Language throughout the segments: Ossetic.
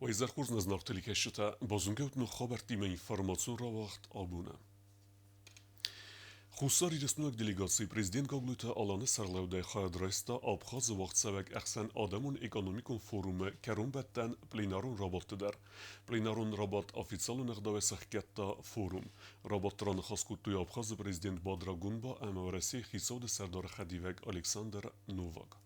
Уӕ хорз нӕ зынаргъ телекӕсджытӕ, базонгӕ ут ног хабӕрттимӕ информацион рауагъд абоны. Хуссар Ирыстойнаг делегацийы президент Гаглойты Аланы сӕргълӕудӕй хайад райста Абхазы уагъдцӕуӕг ӕхсӕнадӕмон экономикон форумы кӕронбӕттӕн пленарон рабадты дӕр. Пленарон рабадт официалон ӕгъдауӕй сӕхгӕдта форум. Рабадты раныхас кодтой Абхазы президент Бадра Гунба ӕмӕ Уӕрӕсейы хицауады сӕрдары хӕдивӕг Александр Новак.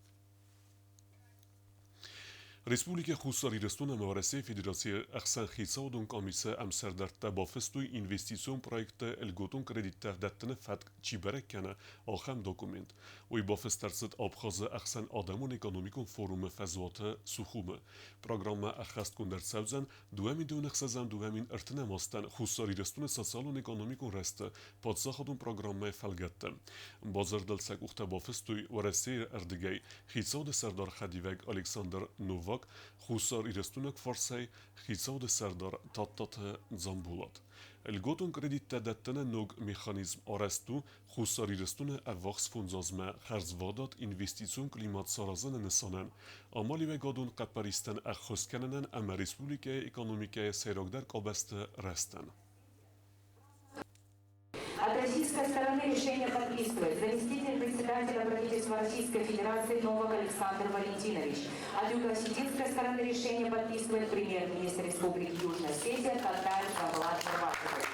Республикӕ Хуссар Ирыстон ӕмӕ Уӕрӕсейы Федерацийы ӕхсӕн хицауадон къамисы ӕмсӕрдӕрттӕ бафыстой инвестицион проекттӕ льготон кредиттӕ дӕттыны фӕтк чи бӕрӕг кӕны, ахӕм документ. Уый бафыст ӕрцыд Абхазы ӕхсӕнадӕмон экономикон форумы фӕзуаты Сухумы. Программӕ ӕххӕстгонд ӕрцӕудзӕн 2006 2030 азтӕн Хуссар Ирыстоны социалон-экономикон рӕзты паддзахадон программӕйы фӕлгӕтты. Бадзырдыл сӕ къухтӕ бафыстой Уӕрӕсейы ӕрдыгӕй хицауады сӕрдар хӕдивӕг Александр Новак, Хуссар Ирыстойнаг фарсӕй хицауады сӕрдар Тадтаты Дзамболат. Льготон кредиттӕ дӕттыны ног механизм арӕзт у Хуссар Ирыстоны ӕввахс фондзазмӕ хӕрзвадат инвестицион климат саразыны нысанӕн, амалиуӕгадон хъӕппӕристӕн ӕххуыс кӕнынӕн ӕмӕ республикӕйы экономикӕйы сӕйрагдӕр къабӕзты рӕзтӕн. От российской стороны решение подписывает заместитель председателя правительства Российской Федерации Новак Александр Валентинович. От юго-осетинской стороны решение подписывает премьер-министр Республики Южная Осетия Татарь Замлад Нурбатович.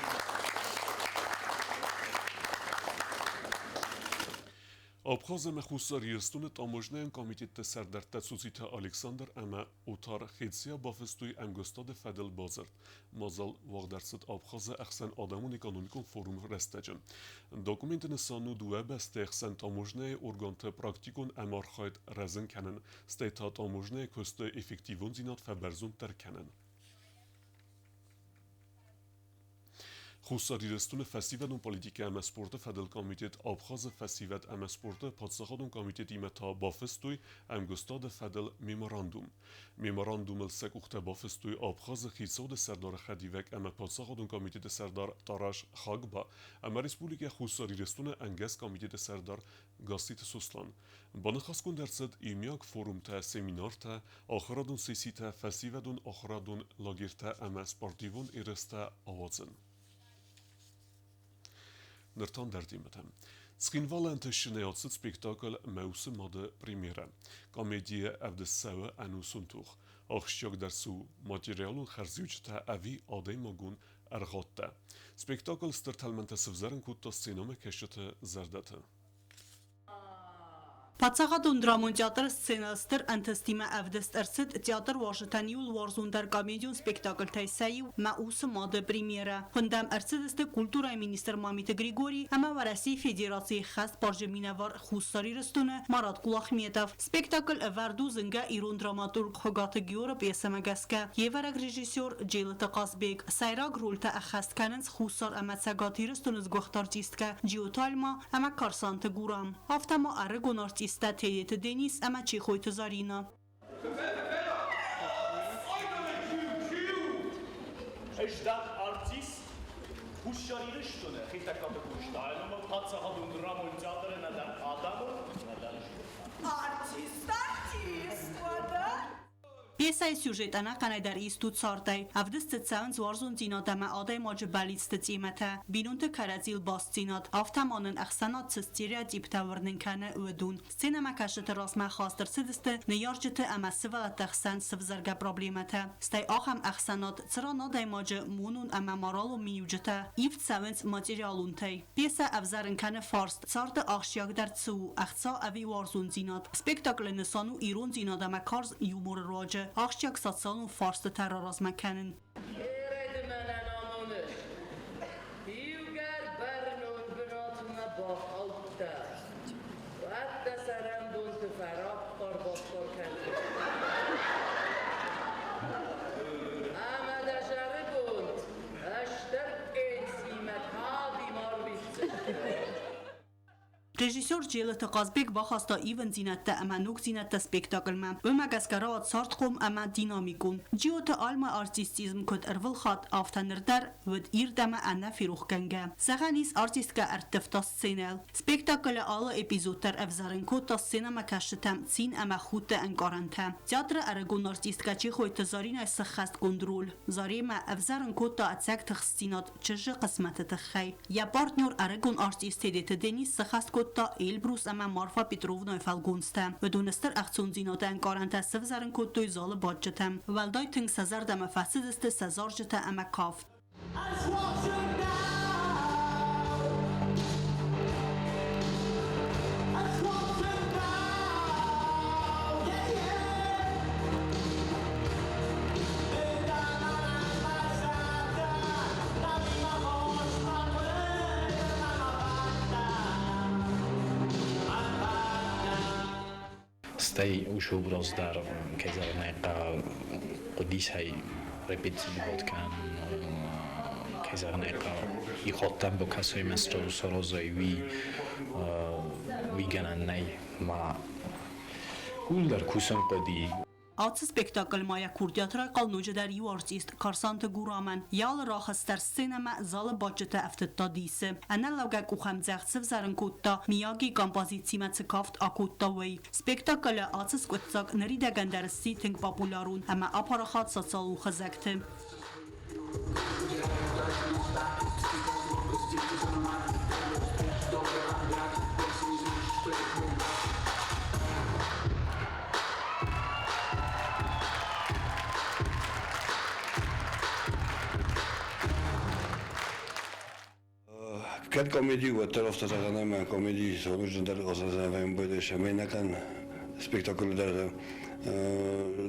Абхаз ӕмӕ Хуссар Ирыстоны таможнӕйон комитетты сӕрдӕрттӕ Цуциты Александр ӕмӕ Отар Хеция бафыстой ӕмгуыстады фӕдыл бадзырд. Мадзал уагъд ӕрцыд Абхазы ӕхсӕнадӕмон экономикон форумы рӕстӕджы. Документы нысан у дыууӕ бӕстӕйы хсӕн таможнӕйы органты практикон ӕмархайд рӕзын кӕнын, стӕй та таможнӕйы куысты эффективондзинад фӕбӕрзонддӕр кӕнын. Хуссар Ирыстоны фӕсивӕдон политикӕ ӕмӕ спорты фӕдыл комитет Абхазы фӕсивӕд ӕмӕ спорты паддзахадон комитетимӕ та бафыстой ӕмгуыстады фӕдыл меморандум. Меморандумыл сӕ къухтӕ бафыстой Абхазы хицауады сӕрдары хӕдивӕг ӕмӕ паддзахадон комитеты сӕрдар Тарас Хагба ӕмӕ Республикӕ Хуссар Ирыстоны ӕнгӕс комитеты сӕрдар Гасситы Сослан. Баныхасгонд ӕрцыд иумиаг форумтӕ, семинартӕ, ахуырадон сесситӕ, фӕсивӕдон ахуырадон лагертӕ ӕмӕ спортивон ерыстӕ ауадзын. Ныр та ӕндӕр темӕтӕ. Цхинвалы ӕнтыстджынӕй ацыд спектакль «Мӕ усы мады» премьерӕ. Комедийы ӕвдыст цӕуы ӕнусон тох. Ахсджиагдӕр цы у, материалон хӕрзиуджытӕ ӕви адӕймагон ӕргъадтӕ? Спектакль стыр тӕлмӕнтӕ сывзӕрын кодта сценӕмӕкӕсджыты зӕрдӕты. Паддзахадон драмон театры сценӕ стыр ӕнтыстимӕ ӕвдыст ӕрцыд театр уарзджытӕн иууыл уарзондӕр комедион спектакльтӕй сӕ иу «Мӕ усы мады» премьерӕ. Хуындӕм ӕрцыдысты культурӕйы министр Мамиты Григорий ӕмӕ Уӕрӕсейы Федерацийы хӕстбарджын минӕвар Хуссар Ирыстоны Марат Кулахметов. Спектакль ӕвӕрд у зынгӕ ирон драматург Хуыгаты Георы пьесӕмӕ гӕсгӕ. Йе вӕрӕг режиссер Джелыты Хъазбег. Сӕйраг рольтӕ ӕххӕст кӕнынц Хуссар ӕмӕ Цӕгат Ирыстоны сгуыхт артисткӕ Джиоты Альма ӕмӕ Карсанты Гурам. Афтӕ ма ӕрыгон артисттӕ Тедеты Денис ӕмӕ Чехойты Заринӕ. Ӕз артист Хуссар Ирыстоны Хетӕгкаты Къостайы номыл паддзахадон драмон театры нӕдӕр адӕмон, нӕдӕр Артист, артист, уӕдӕ! Пьесӕйы сюжет ӕнӕхъӕнӕй дӕр ист у цардӕй. Ӕвдыст дзы цӕуынц уарзондзинад ӕмӕ адӕймаджы бӕллицты темӕтӕ, бинонты кӕрӕдзийыл бастдзинад, афтӕ ма нын ӕхсӕнад цы стереотиптӕ уырнын кӕны, уыдон. Сценӕмӕкӕсджыты размӕ хаст ӕрцыдысты ныййарджыты ӕмӕ сывӕллӕтты хсӕн сывзӕргӕ проблемӕтӕ, стӕй ахӕм ӕхсӕнад, цыран адӕймаджы монон ӕмӕ моралон миниуджытӕ ивд цӕуынц материалонтӕй. Пьесӕ ӕвзӕрын кӕны фарст, царды ахсджиагдӕр цы у, ӕхца ӕви уарзондзинад. Спектаклы нысан у ирондзинад ӕмӕ карз юморы руаджы ахсджиаг социалон фарстытӕ раразмӕ кӕнын. Эрӕды мӕнӕн амоныс, иугӕр бӕрнон бынатмӕ бахаудтӕ, уӕд дӕ цӕрӕнбонты фӕраппар-баппар кӕндзынӕ. Ӕмӕ дӕ сӕрыгонд ӕстӕр пенсимӕ кадимӕ арвитдзысты. Режиссер Джелыты Хъазбег бахаста ивындзинӕдтӕ ӕмӕ ногдзинӕдтӕ спектакльмӕ. Уымӕ гӕсгӕ рауад цардхъом ӕмӕ динамикон. Джиоты Альмӕ артистизм куыд ӕрвылхатт, афтӕ ныр дӕр уыд ирд ӕмӕ ӕнӕферохгӕнгӕ. Зӕгъӕн ис, артисткӕ ӕрттывта сценӕйыл. Спектаклы алы эпизод дӕр ӕвзарын кодта сценӕмӕкӕсджытӕм цин ӕмӕ худты ӕнкъарӕнтӕ. Театры ӕрыгон артисткӕ Чехойты Заринӕ сӕххӕстгонд роль Заремӕ ӕвзарын кодта ӕцӕг тыхстдзинад чызджы хъысмӕты тыххӕй. Йӕ партнер ӕрыгон артист Тедеты Денис сӕххӕст кодта Эльбрус ӕмӕ Марфа Петровнайы фӕлгонцтӕ. Уыдоны стыр ӕхцондзинады ӕнкъарӕнтӕ сӕвзӕрын кодтой залы бадджытӕм. Уӕлдай тынг сӕ зӕрдӕмӕ фӕцыдысты сӕ зарджытӕ ӕмӕ кафт. Стӕй уыцы образ дӕр, кӕй зӕгъын ӕй хъӕуы, хъуыдис ӕй репетицигод кӕнын, кӕй зӕгъын ӕй хъӕуы, ихуӕдтӕн бакӕсой мӕ саразой, уый уый гӕнӕн нӕй, ма ууыл дӕр кусын хъуыди. Ацы спектакль ма йӕ курдиат райхъал ноджыдӕр иу артист Карсанты Гурамӕн. Йӕ алы рахызт дӕр сценӕмӕ залы бадджытӕ ӕфтыдта дисы. Ӕнӕлӕугӕ къухӕмдзӕгъд сывзӕрын кодта, Мияги композициимӕ цы кафт акодта, уый. Спектаклы ацы скъуыддзаг ныридӕгӕн дӕр сси тынг популярон ӕмӕ апарахат социалон хызӕгты. Кӕд комеди уӕддӕр афтӕ зӕгъӕн ӕмӕ комеди зондджындӕр ӕмбӕлы ӕмӕ спектакль дӕр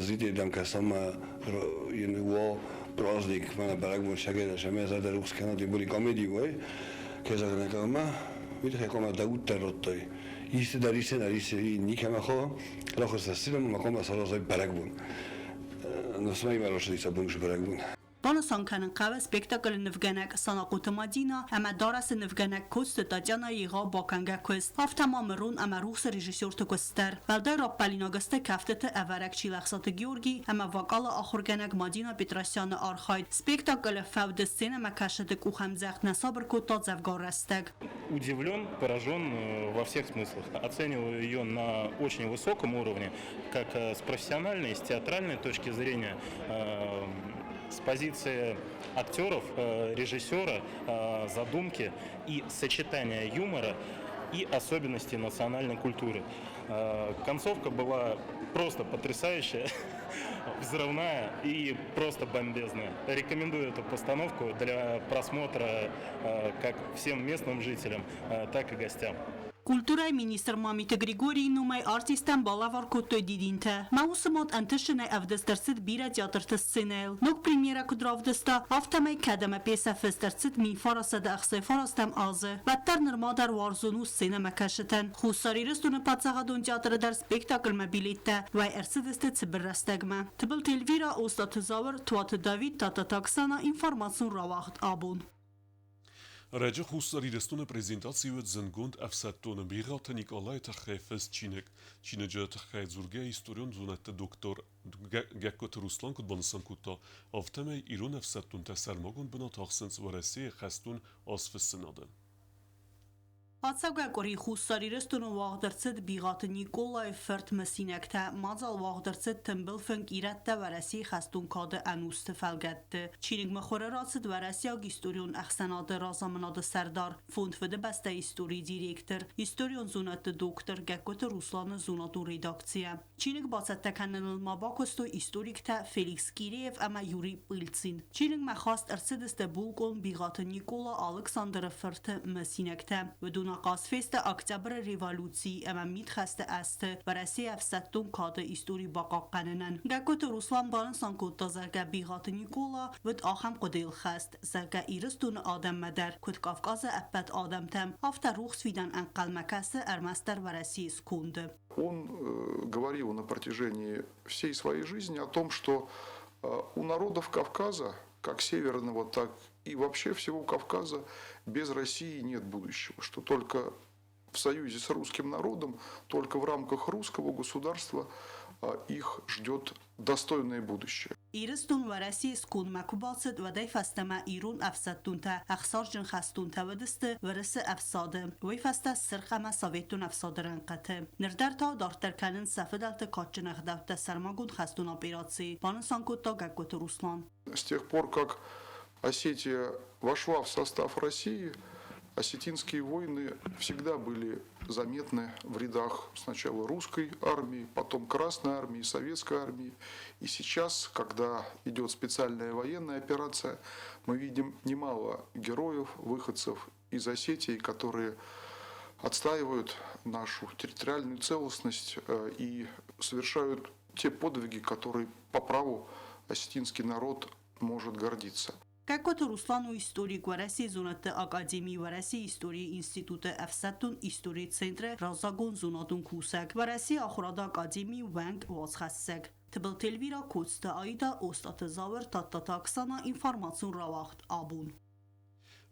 зиде дӕм кӕсӕм уо праздник мӕнӕ бӕрӕгбон сӕгӕдӕс ӕмӕ зӕрдӕ рухс кӕнӕд були комеди уой ке зӕгъӕн ӕмӕ уый тыххӕй хъуамӕ дӕ уд дӕр радтай исты дӕр исты дӕр исты никӕмӕ хо рахуыста сценӕмӕ хъуамӕ саразай бӕрӕгбон ныфсмӕ имӕ рацыди сӕ бон бӕрӕгбон. Банысан кӕнын хъӕуы спектаклы нывгӕнӕг Санахъоты Мадинӕ ӕмӕ дарӕсы нывгӕнӕг Коцты Татьяна егъау бакӕнгӕ куыст, афтӕ ма Мырон ӕмӕ рухсы режиссерты куыст дӕр. Уӕлдай раппӕлинаг сты кӕфтыты ӕвӕрӕг Чилӕхсаты Георгий ӕмӕ вокалы ахуыргӕнӕг Мадина Петросяны архайд. Спектаклы фӕуды сценӕмӕкӕсджыты къухӕмдзӕгъд нӕ сабыр кодта дзӕвгар рӕстӕг. Удивлен, поражен во всех смыслах. Оцениваю ее на очень высоком уровне, как с профессиональной, с театральной точки зрения, с позиции актеров, режиссера, задумки и сочетания юмора и особенностей национальной культуры. Концовка была просто потрясающая, взрывная и просто бомбезная. Рекомендую эту постановку для просмотра как всем местным жителям, так и гостям. Культурӕйы министр Мамиты Григорийы номӕй артисттӕн балӕвар кодтой дидинтӕ. Мӕ уыцы мад ӕнтыстджынӕй ӕвдыст ӕрцыд бирӕ театрты сценӕйыл. Ног премьерӕ куыд равдыста, афтӕмӕй кӕд ӕмӕ пьесӕ фыст ӕрцыд 1969 азы, уӕддӕр нырма дӕр уарзон у сценӕмӕкӕсджытӕн. Хуссар Ирыстоны паддзахадон театры дӕр спектакльмӕ билеттӕ уӕй ӕрцыдысты цыбыр рӕстӕгмӕ. Тыбылты Эльвира, Остъаты Зауыр, Туаты Давид, Тадтаты Оксана, информацион рауагъд абон. Ӕрӕджы Хуссар Ирыстоны презентаци уыд зындгонд ӕфсӕддон Бигъаты Никъалайы тыххӕй фыст чиныг. Чиныджы тыххӕй дзургӕ историон зонӕдты доктор Гӕгкоты Руслан куыд банысан кодта, афтӕмӕй ирон ӕфсӕддонтӕ сӕрмагонд бынат ахсынц Уӕрӕсейы хӕстон азфыссынады. Ацӕугӕ къуыри Хуссар Ирыстоны уагъд ӕрцыд Бигъаты Никъолайы фырт мысинӕгтӕ. Мадзал уагъд ӕрцыд тымбыл фынг ирӕттӕ Уӕрӕсейы хӕстон кады ӕнусты фӕлгӕтты. Чиныгмӕ хуыры рацыд уӕрӕсейаг историон ӕхсӕнады разамынады сӕрдар, фонд Фыдыбӕстӕйы историйы директор, историон зонӕдты доктор Гӕгкоты Русланы зонадон редакцийӕ. Чиныг бацӕттӕ кӕныныл ма бакуыстой историктӕ Феликс Киреев ӕмӕ Юрий Пыльцин. Чиныгмӕ хаст ӕрцыдысты булкъон Бигъаты Никъола Алыксандры фырты мысинӕгтӕ. Уыдон ахъаз фесты Октябры революцийы ӕмӕ мидхӕсты азты Уӕрӕсейы ӕфсӕддон кады истори бахъахъхъӕнынӕн. Гӕгкоты Руслан банысан кодта, зӕгъгӕ, Бигъаты Никъола уыд ахӕм хъуыдыйыл хӕст, зӕгъгӕ, Ирыстоны адӕммӕ дӕр, куыд Кавказы ӕппӕт адӕмтӕм, афтӕ рухс фидӕн ӕнхъӕлмӕ кӕсы ӕрмӕстдӕр Уӕрӕсейы сконды. Он говорил на протяжении всей своей жизни о том, что у народов Кавказа, как северного, так и вообще всего Кавказа, без России нет будущего, что только в в союзе с русским народом, только в рамках русского государства их ждет достойное будущее. Ирыстон Уӕрӕсейы скондмӕ куы бацыд, уӕдӕй фӕстӕмӕ ирон ӕфсӕддонтӕ ӕхсарджын хӕстонтӕ уыдысты Уырысы ӕфсады, уый фӕстӕ Сырх ӕмӕ Советон ӕфсады рӕнхъыты. Ныр дӕр та дарддӕр кӕнынц сӕ фыдӕлты кадджын ӕгъдӕуттӕ сӕрмагонд хӕстон операцийы, банысан кодта Гӕгкоты Руслан. С тех пор, как Осетия вошла в состав России, осетинские войны всегда были заметны в рядах сначала русской армии, потом Красной армии, Советской армии. И сейчас, когда идет специальная военная операция, мы видим немало героев, выходцев из Осетии, которые отстаивают нашу территориальную целостность и совершают те подвиги, которые по праву осетинский народ может гордиться. Гӕгкоты Руслан у историк, Уӕрӕсейы зонӕдты академийы Уӕрӕсейы историйы институты ӕфсӕддон историйы центры раззагон зонадон кусӕг, Уӕрӕсейы ахуырады академийы уӕнг, уацхӕссӕг. Тыбылты Эльвира, Коцты Аида, Остъаты Зауыр, Тадтаты Оксана, информацион рауагъд Абон.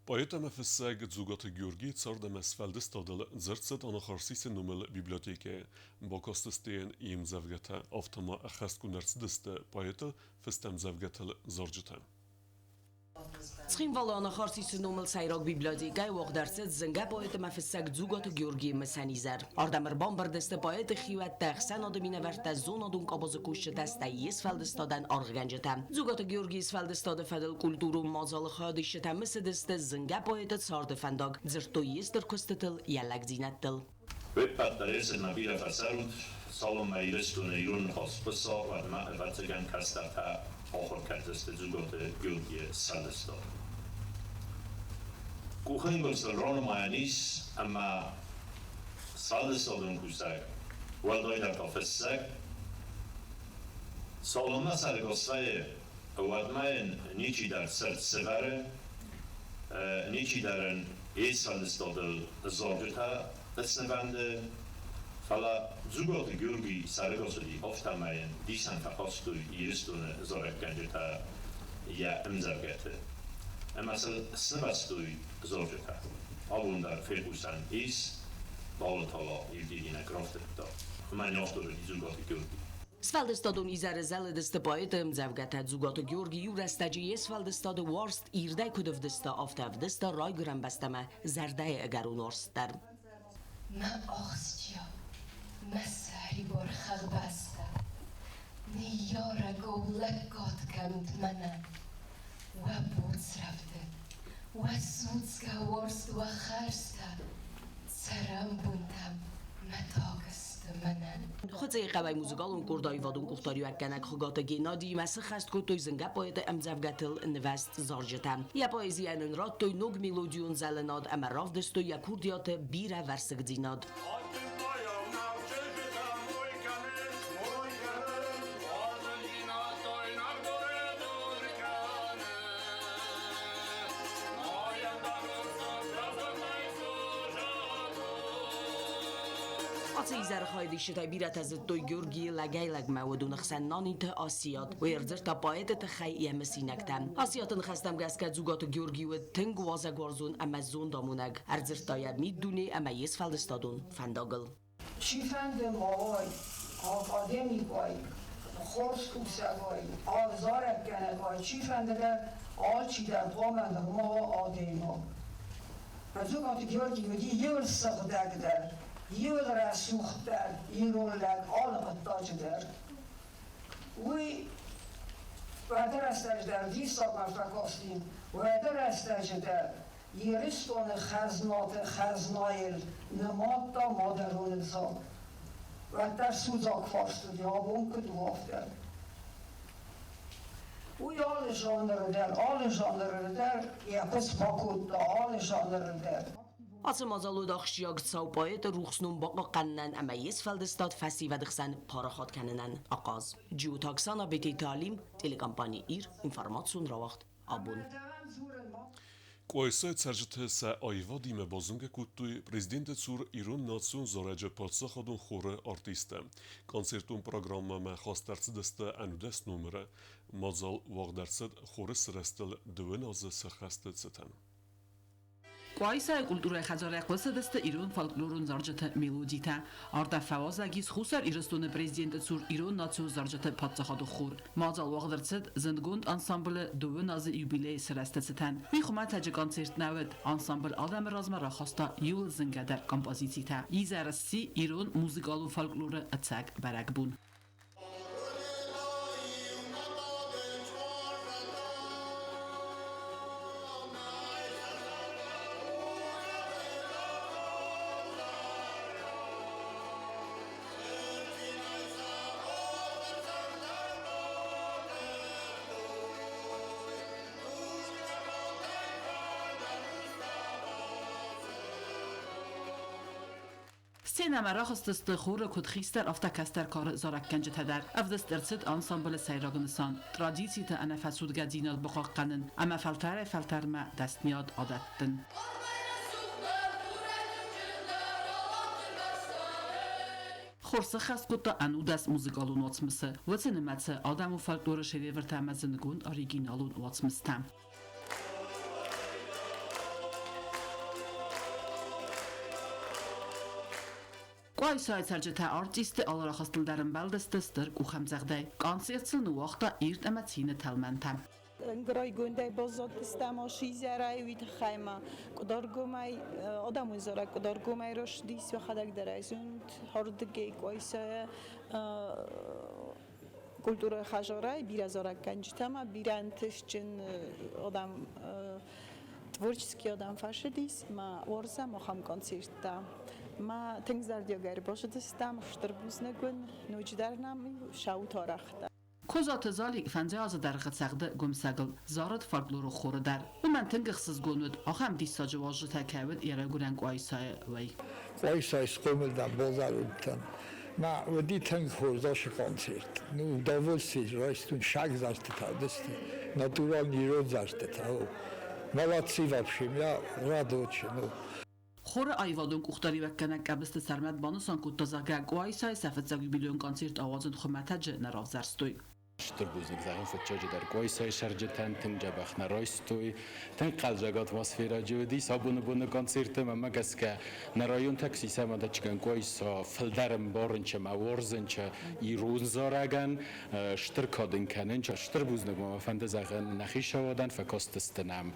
Поэт ӕмӕ фыссӕг Дзугаты Георгийы цард ӕмӕ сфӕлдыстадыл дзырд цыд Анахарсисы номыл библиотекӕйы. Бакастысты йын йе мдзӕвгӕтӕ, афтӕ ма ӕххӕстгонд ӕрцыдысты поэты фыст ӕмдзӕвгӕтыл зарджытӕ. Цхинвалы Анахарсисы номыл сӕйраг библиотекӕйы уагъд ӕрцыд зынгӕ поэт ӕмӕ фыссӕг Дзугаты Георгийы мысӕн изӕр. Ардӕм ӕрбамбырд сты поэты хиуӕттӕ, ӕхсӕнады минӕвӕрттӕ, зонадон къабазы кусджытӕ, стӕй йе сфӕлдыстадӕн аргъгӕнджытӕ. Дзугаты Георгийы сфӕлдыстады фӕдыл культурон мадзалы хайадисджытӕ мысыдысты зынгӕ поэты царды фӕндаг, дзырдтой йе стыр куыстытыл, йӕ лӕгдзинӕдтыл. Уе ппӕт дӕр ӕцӕгмӕ бирӕ фӕцӕрут, цалынмӕ Ирыстоны ирон ныхас хъуыса, уӕдмӕ, ӕвӕццӕгӕн, кӕстӕртӕ ахуыр кӕндзысты Дзугаты Георгийы сфӕлдыстад. Къухы ӕнгуылдзтыл ранымайӕн ис, ӕмӕ сфӕлдыстадон кусӕг, уӕлдайдӕр та фыссӕг, цалынмӕ сӕргас вӕййы, уӕдмӕ йын ничидӕр цырт сӕвӕры, ничидӕр ын йе сфӕлдыстадыл зарджытӕ снывӕнды, фӕлӕ Дзугаты Георгий сӕрыгас уыди, афтӕмӕй йын дисӕн фӕхастой Ирыстоны зарӕггӕнджытӕ йӕ ӕмдзӕвгӕты ӕмӕ сын снывӕзтой зарджытӕ. Абон дӕр фехъусӕн ис, Балытала Евгений рафтыдта. Уымӕн автор уыди Дзугаты Георгий. Сфӕлдыстадон изӕры зӕлыдысты поэты ӕмдзӕвгӕтӕ. Дзугаты Георгий иу рӕстӕджы йе сфӕлдыстады уарзт ирдӕй куыд ӕвдыста, афтӕ ӕвдыста райгуырӕн бӕстӕмӕ зӕрдӕйы ӕгӕрон уарзт дӕр. Мӕ ахсджиаг, мӕ сӕрибар хӕхбӕстӕ, Ныййарӕгау лӕггад кӕнут мӕнӕн. Уӕ буц рӕвдыд, уӕ судзгӕ уарзт, уӕ хӕрзтӕ Цӕрӕнбонтӕм мӕ таг сты мӕнӕн. Хуыцъейы хъӕуӕй музыкалон къорд аивадон къухдариуӕггӕнӕг Хуыгаты Геннадиимӕ сыххӕст кодтой зынгӕ поэты ӕмдзӕвгӕтыл нывӕзт зарджытӕ. Йӕ поэзийӕн ын радтой ног мелодион зӕлынад ӕмӕ равдыстой йӕ курдиаты бирӕвӕрсыгдзинад. Ацы изӕры хайадисджытӕй бирӕтӕ зыдтой Георгийы лӕгӕй-лӕгмӕ, уыдоны хсӕн Наниты Асиат. Уый ӕрдзырдта поэты тыххӕй йӕ мысинӕгтӕ. Асиаты ныхӕстӕм гӕсгӕ Дзугаты Георгий уыд тынг уазӕгуарзон ӕмӕ зондамонӕг. Ӕрдзырдта йӕ миддуне ӕмӕ йе сфӕлдыстадон фӕндагыл. Чифӕнды ма уай, академик уай, хорз кусӕг уай, зарӕггӕнӕг уай, чифӕнды дӕр, алчидӕр хъуамӕ нырма уа адӕймаг. Дзугаты Георгий уыди иуыл сыгъдӕгдӕр, иуыл рӕсугъддӕр ирон лӕг алы хъуыддаджы дӕр. Уый уӕды рӕстӕджы дӕр диссагмӕ фӕкасти, уӕды рӕстӕджы дӕр Ирыстоны хӕзнаты хӕзнайыл нымадта мадӕлон ӕвзаг. Уӕддӕр судзаг фарст уыди, абон куыд у, афтӕ. Уый алы жанры дӕр, алы жанры дӕр йӕ куыст бакодта, алы жанры дӕр. Ацы мадзал уыд ахсджиаг цау поэты рухс ном бахъахъхъӕнынӕн ӕмӕ йе сфӕлдыстад фӕсивӕды хсӕн парахат кӕнынӕн ахъаз. Джиоты Оксана, Бететы Алим, телекомпани Ир, информацион рауагъд Абон. Къуайсайы цӕрджытӕ сӕ аивадимӕ базонгӕ кодтой президенты цур ирон национ зарӕджы паддзахадон хоры артисттӕ. Концертон программӕмӕ хаст ӕрцыдысты ӕнудӕс номыры. Мадзал уагъд ӕрцыд хоры сырӕзтыл дыууын азы сӕххӕсты цытӕн. Къуайсайы культурӕйы хӕдзарӕй хъуысыдысты ирон фольклорон зарджыты мелодитӕ. Ардӕм фӕуазӕг ис Хуссар Ирыстоны президенты цур ирон национ зарджыты паддзахады хор. Мадзал уагъд ӕрцыд зындгонд ансамблы дыууын азы юбилейы сырӕзты цытӕн. Уый хуымӕтӕджы концерт нӕ уыд. Ансамбль адӕмы размӕ рахаста иууыл зынгӕдӕр композицитӕ. Изӕр сси ирон музыкалон фольклоры ӕцӕг бӕрӕгбон. Сценӕмӕ рахызтысты хоры куыд хистӕр, афтӕ кӕстӕр кары зарӕггӕнджытӕ дӕр. Ӕвдыст ӕрцыд ансамблы сӕйраг нысан – традициты ӕнӕфӕцудгӕдзинад бахъахъхъӕнын ӕмӕ фӕлтӕрӕй-фӕлтӕрмӕ дӕсныйад адӕттын. Хор сыххӕст кодта ӕнудӕс музыкалон уацмысы, уыцы нымӕцы адӕмон фольклоры шедевртӕ ӕмӕ зындгонд оригиналон уацмыстӕ. Къуайсайы цӕрджытӕ артистты алы рахастыл дӕр ӕмбӕлдысты стыр къухӕмдзӕгъдӕй. Концерт сын ныууагъта ирд ӕмӕ цины тӕлмӕнтӕ. Райгондӕй баззадыстӕм ас изӕрӕй, уый тыххӕй ма Къуыдаргомӕй, адӕмон зарӕг Къуыдаргомӕй рӕзтис, йӕхӕдӕг дӕр ӕй зонд ардыгӕй Къуайсайӕ культурӕйы хӕдзарӕй бирӕ зарӕггӕнджытӕ ма бирӕ ӕнтыстджын адӕм, творческий адӕм фӕцыдис, ма уарзӕм ахӕм концерттӕ. Ма тынг зӕрдиагӕй ӕрбацыдыстӕм, стыр бузныг уын, ноджыдӕр нӕм саут арӕхдӕр. Козаты Залик фӕндзай азы дӕргъы цӕгъды гуымсӕгыл, зарыд фольклоры хоры дӕр. Уымӕн тынг ӕхсызгон уыд, ахӕм диссаджы уазджытӕ кӕй уыд йӕ райгуырӕн Къуайсайы, уый. Къуайсайы схъомыл дӕн, базар уыдтӕн. Мӕ уыди тынг хорз ацы концерт. Ну, удовольствие райстон сагдзӕрдтытӕ уыдысты, натуралон ирон зарджытӕ. Молодцы вообще, я рад очень. Ну. Хоры аивадон къухдариуӕггӕнӕг Къӕбысты Сӕрмӕт банысан кодта, зӕгъгӕ, Къуайсайы сӕ фыццаг юбилейон концерт ауадзын хуымӕтӕджы нӕ равзӕрстой. Стыр бузныг зӕгъын фыццаджыдӕр Къуайсайы цӕрджытӕн, тынг дзӕбӕх нӕ райстой, тынг хъӕлдзӕг атмосферӕ уыдис абоны боны концерты мӕнмӕ гӕсгӕ нӕ район такси самадачкӕн Къуайса фылдӕр ӕмбарынчы ӕмӕ уарзынчы ирон зарӕгӕн стыр кад ын кӕнын. Стыр бузныг ма мӕ фӕнды зӕгъын нӕ хицауадӕн, фӕкастысты нӕм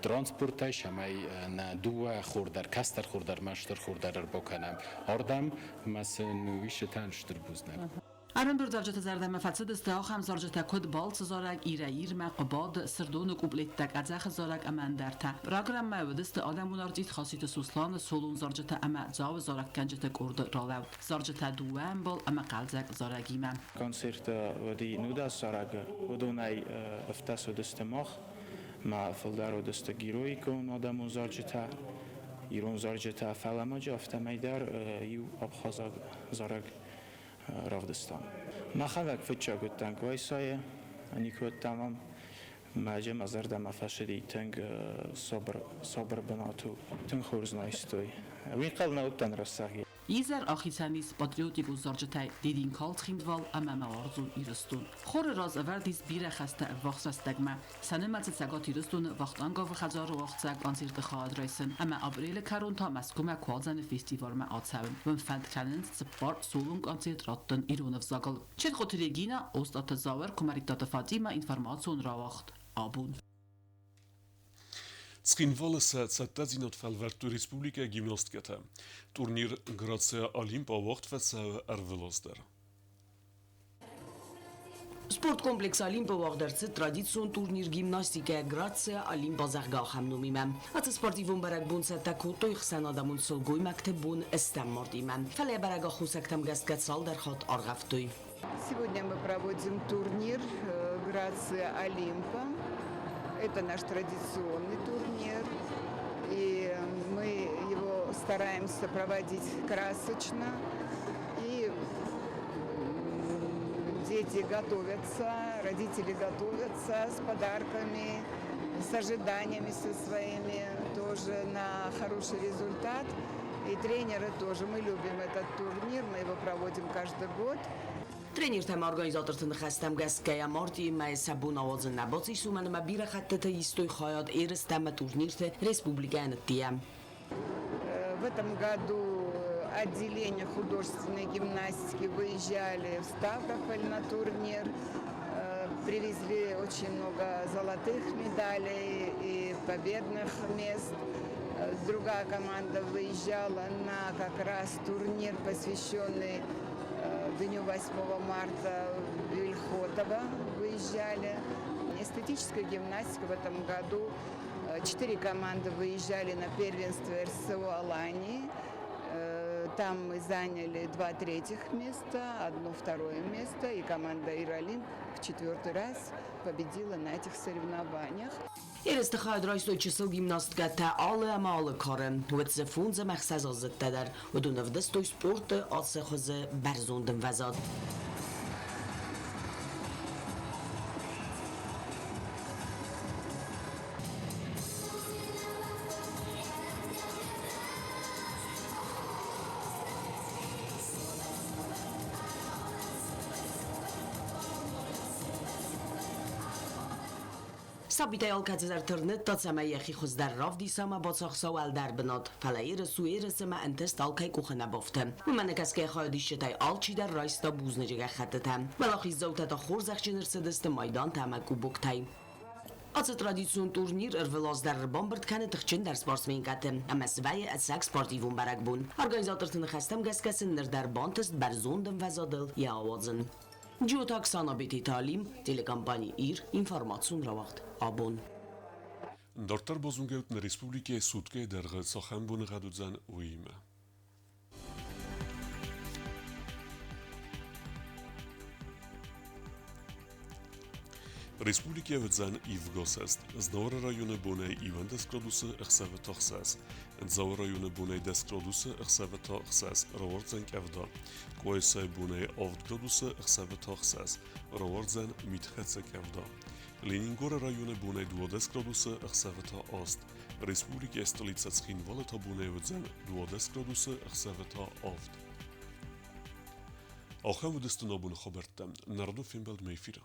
транспортӕй, цӕмӕй нӕ дыууӕ хор дӕр, кӕстӕр хор дӕр ӕмӕ стыр хор дӕр ӕрбакӕнӕм ардӕм ӕмӕ сын уисытӕн стыр бузныг. Ӕрӕмбырдуӕвджыты зӕрдӕмӕ фӕцыдысты ахӕм зарджытӕ, куыд Балцы зарӕг, Ирӕй-Ирмӕ, Хъуыбады, Сырдоны къуплеттӕ, Къӕдзӕхы зарӕг ӕмӕ ӕндӕртӕ. Программӕйы уыдысты адӕмон артист Хаситы Сосланы солон зарджытӕ ӕмӕ Дзауы зарӕггӕнджыты къорды ралӕуд. Зарджытӕ дыууӕ ӕмбал ӕмӕ хъӕлдзӕг зарӕгимӕ. Концерты уыди 19 зарӕгы, уыдонӕй ӕвддӕс уыдысты мах, ма фылдӕр уыдысты героикон адӕмон зарджытӕ, ирон зарджытӕ, фӕлӕ ма афтӕмӕй дӕр иу абхазаг зарӕг равдыстам. Мӕхӕдӕг фыццаг уыдтӕн Къуайсайы, никуы уыдтӕн ам. Мӕ мӕ зӕрдӕмӕ фӕцыди тынг сабыр, сабыр бынат у. Тынг хорз найстой. Уый хъал нӕ уыдтӕн рӕстӕги. Изӕр ахицӕн ис патриотикон зарджытӕй Дидинкал Цхинвал ӕмӕ Мӕ уарзон Ирыстон. Хоры раз ӕвӕрд ис бирӕ хӕстӕ ӕввахс рӕстӕгмӕ. Сӕ нымӕцы Цӕгат Ирыстоны Вахтанговы хӕдзары уагъдцӕуӕг концерты хайад райсын ӕмӕ апрелы кӕрон та Мӕскуымӕ Куадзӕны фестивалмӕ ацӕуын. Уым фӕнд кӕнынц цыппар солон концерт раттын ирон ӕвзагыл. Четхъоты Регина, Остъаты Зауыр, Куымӕридтаты Фатимӕ, информацион рауагъд Абон. Цхинвалы сӕ цӕттӕдзинад фӕлвӕрдтой республикӕйы гимнасткӕтӕ. Турнир «Грация Олимпа» уагъд фӕцӕуы ӕрвылаз дӕр. Спорткомплекс Олимп-ы уагъд ӕрцыд традицион турнир гимнастикӕйӕ «Грация Олимпа» зӕгъгӕ ахӕм номимӕ. Ацы спортивон бӕрӕгбон цӕттӕ кодтой ӕхсӕнадӕмон сылгоймӕгты бон стӕм мардимӕ. Фӕлӕ бӕрӕг аххосӕгтӕм гӕсгӕ цалдӕр хатт аргъӕвтой. Сегодня мы проводим турнир «Грация Олимпа». Это наш традиционный турнир. И мы его стараемся проводить красочно. И дети готовятся, родители готовятся с подарками, с ожиданиями со своими тоже на хороший результат. И тренеры тоже. Мы любим этот турнир, мы его проводим каждый год. Тренертӕ ӕмӕ организаторты ныхӕстӕм гӕсгӕйӕ мартъийы мӕйы сӕ бон ауадзын нӕ бацис, уымӕн ӕмӕ бирӕ хӕттыты истой хайад ерыстӕ ӕмӕ турнирты республикӕйӕн ӕддейӕ. В этом году отделение художественной гимнастики выезжали в Ставрополь на турнир. Привезли очень много золотых медалей и победных мест. Другая команда выезжала на как раз турнир, посвященный Дню 8 марта, в Эльхотово выезжали. Эстетическая гимнастика в этом году. 4 команды выезжали на первенство РСО Алании. Там мы заняли 2 третьих места, 1 второе место, и команда «Иролимп» в 4-й раз победила на этих соревнованиях. Ерысты хайад райстой чысыл гимнасткӕтӕ алы ӕмӕ алы кары. Уӕд дзы 5 ӕмӕ 6 аздзыдтӕ дӕр. Уыдон ӕвдыстой спорты ацы хуызы бӕрзонд ӕмвӕзад. Сабитӕй алкӕцы дӕр тырныдта, цӕмӕй йӕхи хуыздӕр равдиса ӕмӕ бацахса уӕлдӕр бынат. Фӕлӕ ерыс у ерыс ӕмӕ ӕнтыст алкӕй къухы нӕ бафты. Уымӕ нӕ гӕсгӕ хайадисджытӕй алчидӕр райста бузныджы гӕххӕттытӕ. Уӕлахиздзаутӕ та хорзӕхджын ӕрцыдысты майдантӕ ӕмӕ кубоктӕй. Ацы традицион турнир ӕрвылаз дӕр ӕрбамбырд кӕны тыхджындӕр спортсменкӕты ӕмӕ свӕййы ӕцӕг спортивон бӕрӕгбон. Организаторты ныхӕстӕм гӕсгӕ сын ныр дӕр бантыст бӕрзонд ӕмвӕзадыл йӕ ауадзын. Джиоты Оксана, Бететы Алим, телекомпани «Ир», информацион рауагъд «Абон». Дарддӕр базонгӕ ут нӕ республикӕйы суткӕйы дӕргъы цахӕм боныгъӕд уыдзӕн, уыимӕ. Республикӕйы уыдзӕн ивгӕсӕст. Знауыры районы бонӕй 11 градусы, ӕхсӕвы та 6. Дзауы районы бонӕй 10 градусы, ӕхсӕвы та 6. Рауардзӕн къӕвда. Къуайсайы бонӕй 7 градусы, ӕхсӕвы та 6. Рауардзӕн митхӕццӕ къӕвда. Ленингоры районы бонӕй 12 градусы, ӕхсӕвы та 8. Республикӕйы столицӕ Цхинвалы та бонӕй уыдзӕн 12 градусы, ӕхсӕвы та 7. Ахӕм уыдысты нӕ абоны хабӕрттӕ. Нӕ радон фембӕлдмӕ эфиры.